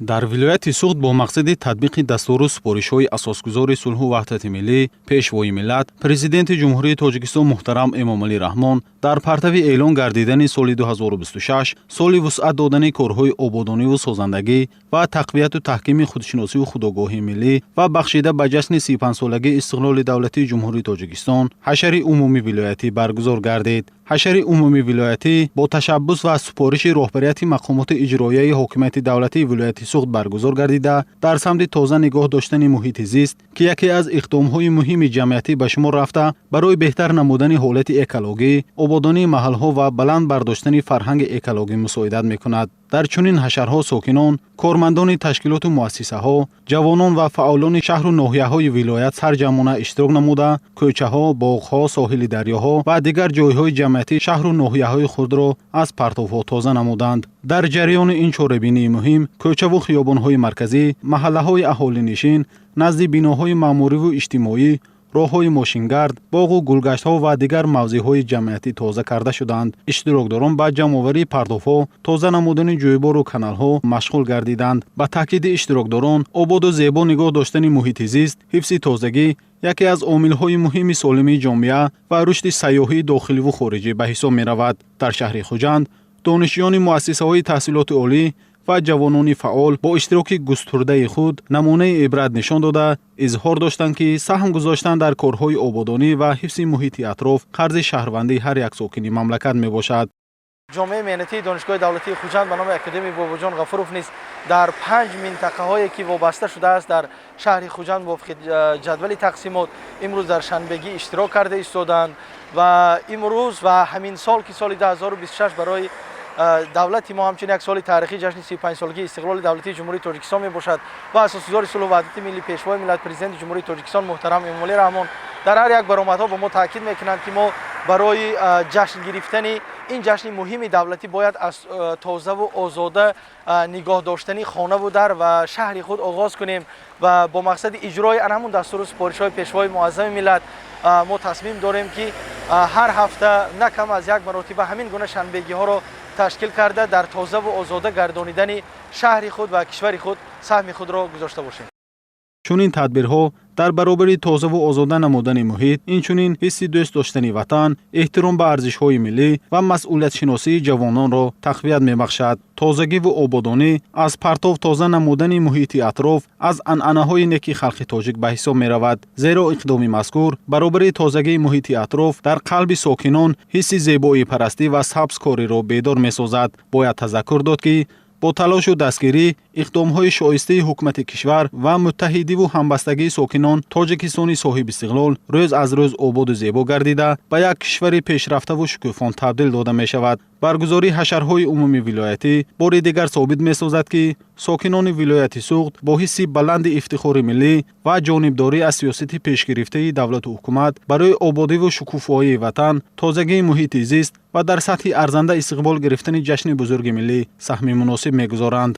Дар вилояти Суғд бо мақсади татбиқи дастуру супоришҳои Асосгузори сулҳу ваҳдати миллӣ, Пешвои миллат, Президенти Ҷумҳурии Тоҷикистон муҳтарам Эмомалӣ Раҳмон дар партави эълон гардидани соли 2026 соли вусъат додани корҳои ободониву созандагӣ ва тақвияту таҳкими худшиносиву худогоҳии миллӣ ва бахшида ба ҷашни 35-солагии истиқлоли давлатии Ҷумҳурии Тоҷикистон ҳашари умумии вилоятӣ баргузор гардид. Ҳашари умумии вилоятӣ бо ташаббус ва супориши роҳбарияти мақомоти иҷроияи ҳокимияти давлатии вилояти Суғд баргузор гардида, дар самти тоза нигоҳ доштани муҳити зист, ки яке аз иқдомҳои муҳими ҷамъиятӣ ба шумор рафта, барои беҳтар намудани ҳолати экологӣ, ободонии маҳалҳо ва баланд бардоштани фарҳанги экологӣ мусоидат мекунад. Дар чунин ҳашарҳо сокинон, кормандони ташкилоту муассисаҳо, ҷавонон ва фаъолони шаҳру ноҳияҳои вилоят сарҷамъона иштирок намуда, кӯчаҳо, боғҳо, соҳили дарёҳо ва дигар ҷойҳои ҷамъиятии шаҳру ноҳияҳои худро аз партовҳо тоза намуданд. Дар ҷараёни ин чорабинии муҳим кӯчаву хиёбонҳои марказӣ, маҳаллаҳои аҳолинишин, назди биноҳои маъмуриву иҷтимоӣ, роҳҳои мошингард, боғу гулгаштҳо ва дигар мавзеъҳои ҷамъиятӣ тоза карда шуданд. Иштирокдорон ба ҷамъоварии партовҳо, тоза намудани ҷӯйбору каналҳо машғул гардиданд. Ба таъкиди иштирокдорон, ободу зебо нигоҳ доштани муҳити зист, ҳифзи тозагӣ яке аз омилҳои муҳими солимии ҷомеа ва рушди сайёҳии дохиливу хориҷӣ ба ҳисоб меравад. Дар шаҳри Хуҷанд донишҷӯёни муассисаҳои таҳсилоти олӣ ва ҷавонони фаъол бо иштироки густурдаи худ намунаи ибрат нишон дода, изҳор доштанд, ки саҳм гузоштан дар корҳои ободонӣ ва ҳифзи муҳити атроф қарзи шаҳрвандии ҳар як сокини мамлакат мебошад. Ҷомеаи меҳнатии Донишгоҳи давлатии Хуҷанд ба номи академик Бобоҷон Ғафуров низ дар панҷ минтақаҳое, ки вобаста шудааст дар шаҳри Хуҷанд, мувофиқи ҷадвали тақсимот, имрӯз дар шанбегӣ иштирок карда истодаанд. Ва имрӯз ва ҳамин сол, ки соли 2026 барои давлати мо ҳамчун як соли таърихӣ, ҷашни 35-солагии истиқлоли давлатии Ҷумҳурии Тоҷикистон мебошад ва Асосгузори сулҳу ваҳдати миллӣ, Пешвои миллат, Президенти Ҷумҳурии Тоҷикистон муҳтарам Эмомалӣ Раҳмон дар ҳар як баромадҳо ба мо таъкид мекунанд, ки мо барои ҷашн гирифтани ин ҷашни муҳими давлатӣ бояд аз тозаву озода нигоҳ доштани хонаву дар ва шаҳри худ оғоз кунем. Ва бо мақсади иҷрои ана ҳамун дастуру супоришҳои Пешвои муаззами миллат мо тасмим дорем, ки ҳар ҳафта на кам аз як маротиба ҳамин гуна шанбегиҳоро ташкил карда, дар тозаву озода гардонидани шаҳри худ ва кишвари худ саҳми худро гузошта бошем. Чунин тадбирҳо дар баробари тозаву озода намудани муҳит, инчунин ҳисси дӯст доштани ватан, эҳтиром ба арзишҳои миллӣ ва масъулиятшиносии ҷавононро тақвият мебахшад. Тозагиву ободонӣ, аз партов тоза намудани муҳити атроф аз анъанаҳои неки халқи тоҷик ба ҳисоб меравад, зеро иқдоми мазкур баробари тозагии муҳити атроф дар қалби сокинон ҳисси зебоипарастӣ ва сабзкориро бедор месозад. Бояд тазаккур дод, ки бо талошу дастгирӣ, иқдомҳои шоистаи ҳукумати кишвар ва муттаҳидиву ҳамбастагии сокинон, Тоҷикистони соҳибистиқлол рӯз аз рӯз ободу зебо гардида, ба як кишвари пешрафтаву шукуфон табдил дода мешавад. Баргузории ҳашарҳои умумии вилоятӣ бори дигар собит месозад, ки сокинони вилояти Суғд бо ҳисси баланди ифтихори миллӣ ва ҷонибдорӣ аз сиёсати пешгирифтаи давлату ҳукумат барои ободиву шукуфоии ватан, тозагии муҳити зист ва дар сатҳи арзанда истиқбол гирифтани ҷашни бузурги миллӣ саҳми муносиб мегузоранд.